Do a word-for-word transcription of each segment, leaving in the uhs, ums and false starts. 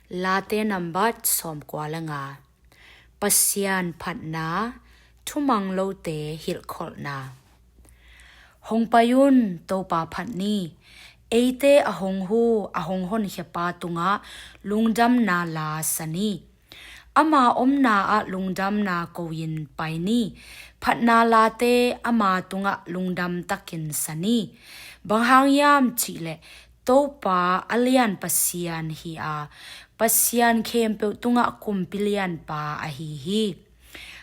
Late nambat sawmkua le nga. Pasian phatna, thumang lote hilhkholhna. Hong pai un, Topa phat ni. Eite a hong hu, a hong honkhia pa tungah lungdamna la sa ni. Ama omna ah lungdamna ko-in pai ni. Phatna late ama tungah lungdam takin sa ni. Bang hang hiam cihleh Topa a lian Pasian hi a, Pasian khempeuh tungah kumpi lianpa ahi hi.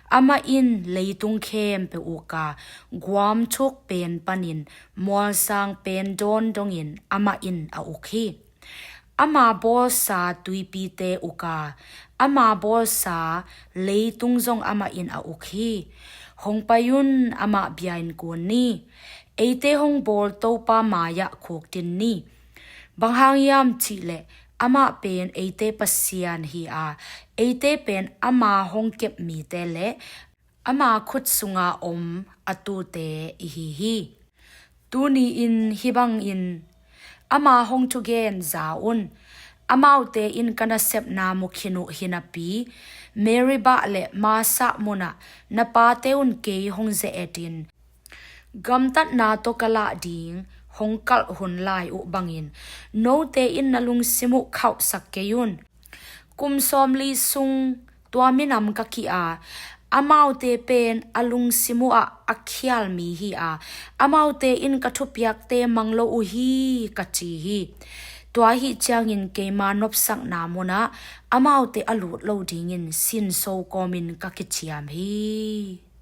Amah in leitung khempeuh uk a, guam thuk pen panin mualsang pen dawn dongin amah in a uk hi. Ama bawlsa tuipite uk a, ama bawlsa leitung zong amah in a uk hi. Hong pai un, amah bia-in kun ni. Eite hong bawl Topa mai-ah khukdin ni. Bang hang hiam cihleh amah pen eite Pasian hi a, eite pen ama hong kep mite le ama khut sunga om a tuute i hi hi. Tuni-in hih bangin ama hong thugen za un. Amaute in ka nasepna mu khin uh hi napi, Meribah le Massah munah na pate un kei hong ze-etin, gamtatna tawh ka lah ding hong kalh hun lai uh bangin note in na lungsim uh khauhsak kei un. Kum sawmli sung tua minam ka kih a, amaute pen a lungsim uhah a khial mi hi a, amaute in ka thupiakte mang lo uh hi, ka ci hi. Tua ahih ciangin keima nopsakna munah amaute a lut lo dingin sinso kawmin ka kiciam hi.